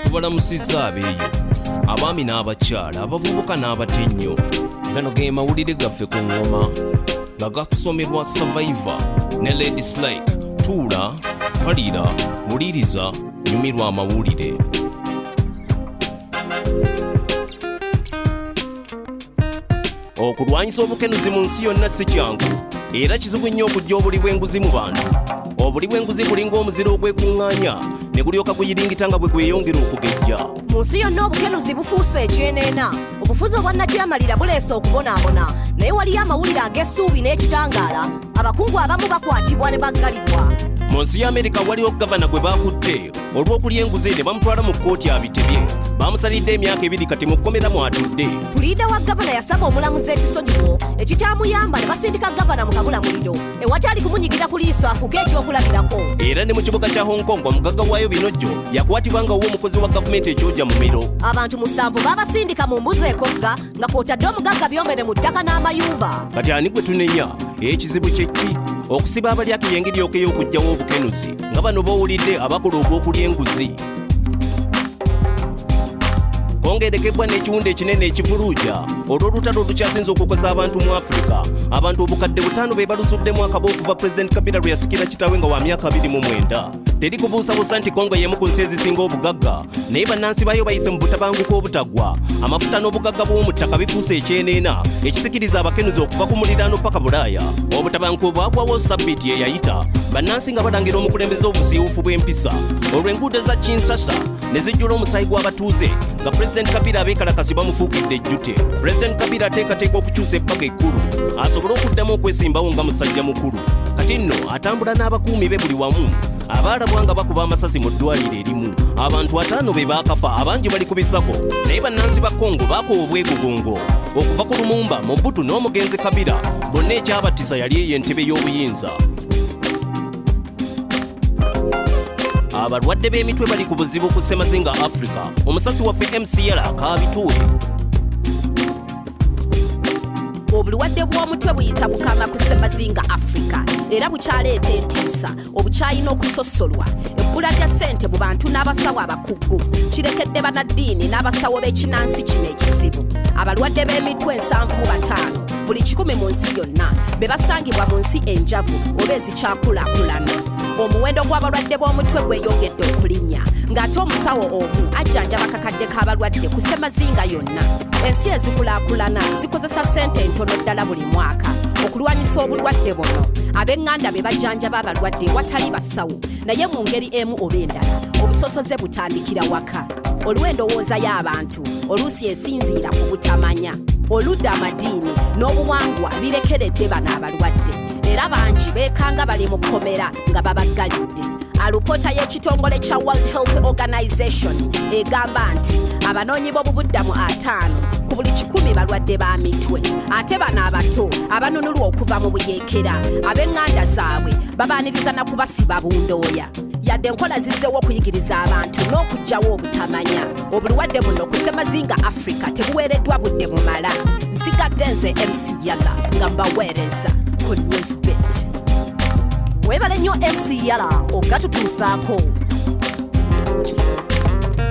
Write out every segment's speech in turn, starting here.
Tubalamusizza abeeyo, abaami n'abakyala, abavubuka n'abato ennyo. Gano ge mawulire gaffe ku ŋŋoma nga gakusomerwa Survivor ne Ladies Like. Tuula, kalira, wuliriza, nyumirwa amawulire. Okulwanyisa obukenuzi mu nsi yonna si kyangu era kizibu nnyo okuggya obuli bw'enguzi mu bantu. Obuli bw'enguzi bulinga omuziro ogwekuŋŋaanya ne gulyoka guyiringita nga bwe gweyongera okugejja. Mu nsi yonna obukenuzi bufuuse ekyeneena. Obufuzi obwannakyemalira buleese okubonaabona, naye waliyo amawulire ag'essuubi n'ekitangaala. Abakungu abamu bakwatibwa ne baggalirwa. Mu nsi ya Amerika waliwo gavana gwe baakutte olw'okulya enguzi ne bamutwala mu kkooti abitebye. Baamusalidde emyaka 2 kati mu kkomera mw'atudde. Puliida wa gavana yasaba omulamuzi ekisonyiwo ekitaamuyamba ne basindika gavana mu kabulamuliro ewatali kumunyigira ku liiso afuuke ekyokulabirako. Era ne mu kibuga kya Hong Kong omugagga waayo Binojjo yakwatibwa nga ow'omukozi wa gavumenti ekyoja mumiro. Abantu 7 baabasindika mu mbuzi ekogga nga kw'otadde omugagga Byombere mu ttaka n'amayumba. Kati ani gwe tunenya? Ekizibu kye ki? Okusiba abalyake y'engeri yokka ey'okuggyawo obukenuzi nga bano b'owulidde abakola ogw'okulya enguzi. Kongo erekebbwa n'ekiwundu ekinene ekivuluuja olw'olutalo olukyasinze okukosa abantu mu Afrika. Abantu obukadde 5 be balusuddemu akaba okuva Pulezidenti Kabila lwe yasikira kitaawe nga wa myaka 29. Teri kubuusabuusa nti Kongo y'emu ku nsi ezisinga obugagga, naye bannansi baayo bayise mu butabanguko obutaggwa. Amafuta n'obugagga bw'omu ttaka bifuuse ekyeneena ekisikiriza abakenuzi okuva ku muliraano paka Bulaaya. Obutabanguko bwagwawo sabbiiti eyayita, bannansi nga balangira omukulembeze obusiiwuufu bw'empisa olw'enguudo za Kinshasa ne zijjula omusaayi gw'abatuuze nga Pulezidenti Kabila abeekalakasi bamufuukidde ejjute. Pulezidenti Kabila ateekateeka okukyusa ebbaga ekkulu asobole okuddamu okwesimbawo nga musajja mukulu. Kati nno atambula n'abakuumi be buli wamu abaalabwa nga bakuba amasasi mu ddwaliro erimu. Abantu 5 be baakafa, abangi bali ku bisago, naye bannansi ba Kongo baakowa obwegugungo okuva ku Lumumba, Mobutu n'omugenzi Kabila bonna ekyabattisa yali eyo entebe y'obuyinza. Abalwadde b'emitwe bali ku buzibu ku Ssemazinga Africa. Omusasi waffe MC Yala kaabituwe. Obulwadde bw'omutwe buyita bukama ku Ssemazinga Africa era bukyaleeta entiisa, obukyayi n'okusosolwa. Ebbula lya ssente mu bantu n'abasawo abakugu kirekedde bannaddiini n'abasawo b'ekinansi kino ekizibu. Abalwadde b'emitwe 75 buli 100 mu nsi yonna be basangibwa mu nsi enjavu oba ezikyakulaakulana. Omuwendo gw'abalwadde b'omutwe gweyongedde okulinnya ng'ate omusawo omu ajjanjaba kakadde k'abalwadde ku Ssemazinga yonna. Ensi ezikulaakulana zikozesa ssente ntono ddala buli mwaka okulwanyisa obulwadde buno. Ab'eŋŋanda be bajjanjaba abalwadde ewatali basawo, naye mu ngeri emu oba endala obusosoze butandikira waka. Olw'endowooza y'abantu oluusi esinziira ku butamanya, oludda amadiini n'obuwangwa birekeredde bano abalwadde era bangi beekanga bali mu kkomera nga babaggalidde. Alipoota y'ekitongole kya World Health Organization egamba nti abanoonyi b'obubuddamu 5 ku buli 100 balwadde ba mitwe, ate bano abato abanunulwa okuva mu buyeekera ab'eŋŋanda zaabwe babaaniriza na kubasiba bundooya. Yadde enkola zizzeewo okuyigiriza abantu n'okuggyawo obutamanya, obulwadde buno ku Ssemazinga Africa tebuweereddwa budde bumala. Nsigadde nze MC Yala nga mbaweereza ku Newsbeat. Weebale nnyo MC Yala ogatutuusaako.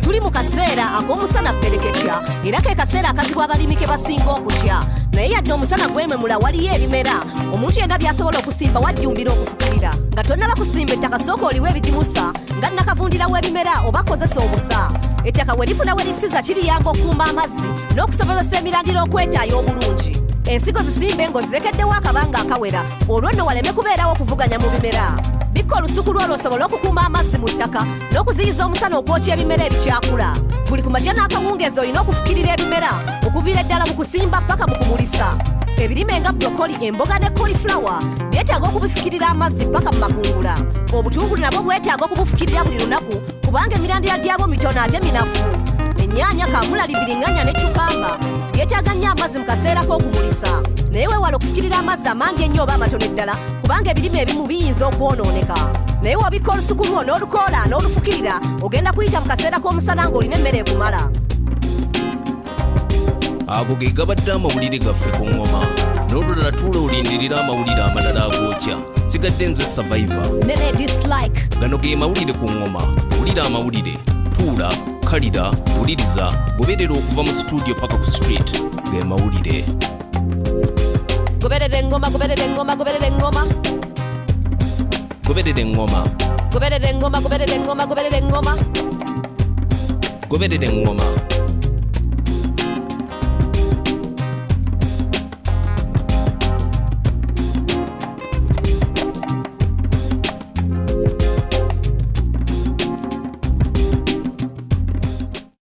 Tuli mu kaseera ak'omusana ppereketya era ke kaseera akazibu abalimi ke basinga okutya. Naye yadde omusana gwememula waliyo ebimera omuntu yenna by'asobola okusimba wajjumbira okufukirira. Nga tonnaba kusimba ettaka sooka oliwe ebigimusa nga nnakavundira w'ebimera oba kozesa obusa. Ettaka we lifuna we lisiza kiriyamba okukuuma amazzi n'okusobozesa emirandira okwetaaya obulungi. Ensigo zisimbe ng'ozirekeddewo akabanga akawera olwo nno waleme kubeerawo okuvuganya mu bimera. Bikka olusuku lwo lw'osobole okukuuma amazzi mu ttaka n'okuziyiza omusana okwokya ebimera ebikyakula. Buli ku makya n'akawungeezi olina okufukirira ebimera okuviira ddala mu kusimba paka mu kumulisa. Ebirime nga broccoli, emboga ne cauliflower byetaaga okubifukirira amazzi paka mu makungula. Obutungulu nabwo bwetaaga okubufukirira buli lunaku kubanga emirandira gyabwo mitono ate minafu. Ennyaanya, kamulali, biriŋŋanya ne cukamba byetaaga nnyo amazzi mu kaseera k'okumulisa. Naye weewale okufukirira amazzi amangi ennyo oba amatono eddala kubanga ebirime ebimu biyinza okwonooneka. Naye w'obikka olusuku lwo n'olukoola n'olufukirira ogenda kuyita mu kaseera k'omusana ng'olina emmere ekumala. Ago ge gabadde amawulire gaffe ku ŋŋoma. N'olulala tuula olindirira amawulire amalala agookya. Sigadde nze Survivor. Ne Lady Slick. Gano ge mawulire ku ŋŋoma. Wulira amawulire, tuula, kalira, wuliriza, goberera okuva mu studio paka ku street. Ge mawulire. Goberera eŋŋoma, goberera eŋŋoma, goberera eŋŋoma. Goberera eŋŋoma. Goberera eŋŋoma, goberera eŋŋoma, goberera eŋŋoma. Goberera eŋŋoma.